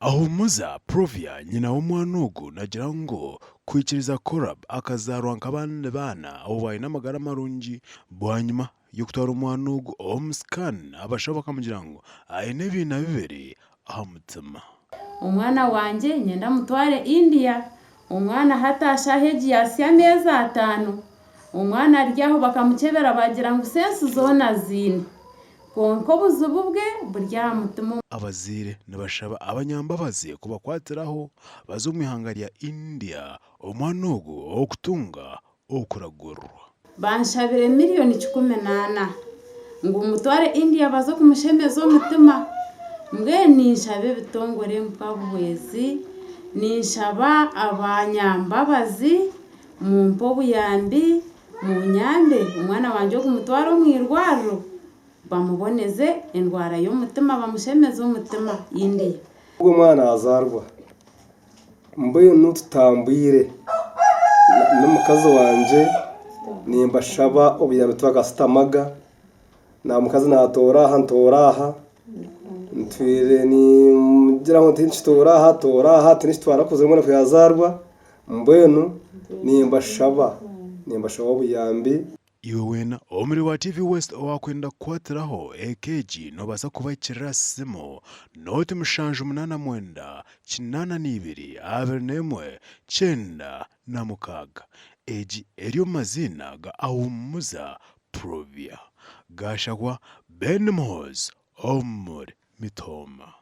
Ahumuza Provia nyina w'omwana ogu nagira ngu kwikiriza Korab akazaarwa nk'abandi baana obu aine amagara marungi bwanyima y'okutwara omwana ogu omu scan abashaho bakamugira ngu aine ebiina bibiri aha mutima. Omwana wangye nyenda mutware India. Omwana hati ashaaha egi yaasya ameezi ataano. Omwana ari aho bakamukyebera baagira ngu sensi zoona aziine. Kwonka obuzibu bwe buri aha mutima. Abazaire nibashaba abanyambabazi kubakwatiraho baze omu ihanga rya India omwana ogu okutunga okuragurwa. Banshabire miriyoni 14 ngu mutware India baze kumushemeza omutima. Mbwenu ninshaba ebitongore mpabuhwezi, ninshaba abanyambabazi mumpe obuyambi, munyambe omwana wangye ogu mutware omu irwariro bamuboneze endwara y'omutima bamushemeze omutima India. Ogwo omwana azaarwa Mbwenu tutambwire n'omukazi wangye nimbashaba obuyambi twakashutamaga, na mukazi natoora aha ntoora aha, ntwire ningira ngu tinkitoora aha toora aha tihaine eki twarakozire omwana ku yazaarwa, mbwenu nimbashaba nimbashaba obuyambi. Iwe weena omuri wa TV West owaakwenda kukwatiraho eka egi noobaasa kubahikirira simu nooti 789 82 196. Egi eri omu maziina ga Ahumuza Provia. Gashagwa Ben Muhoozi omuri Mitooma.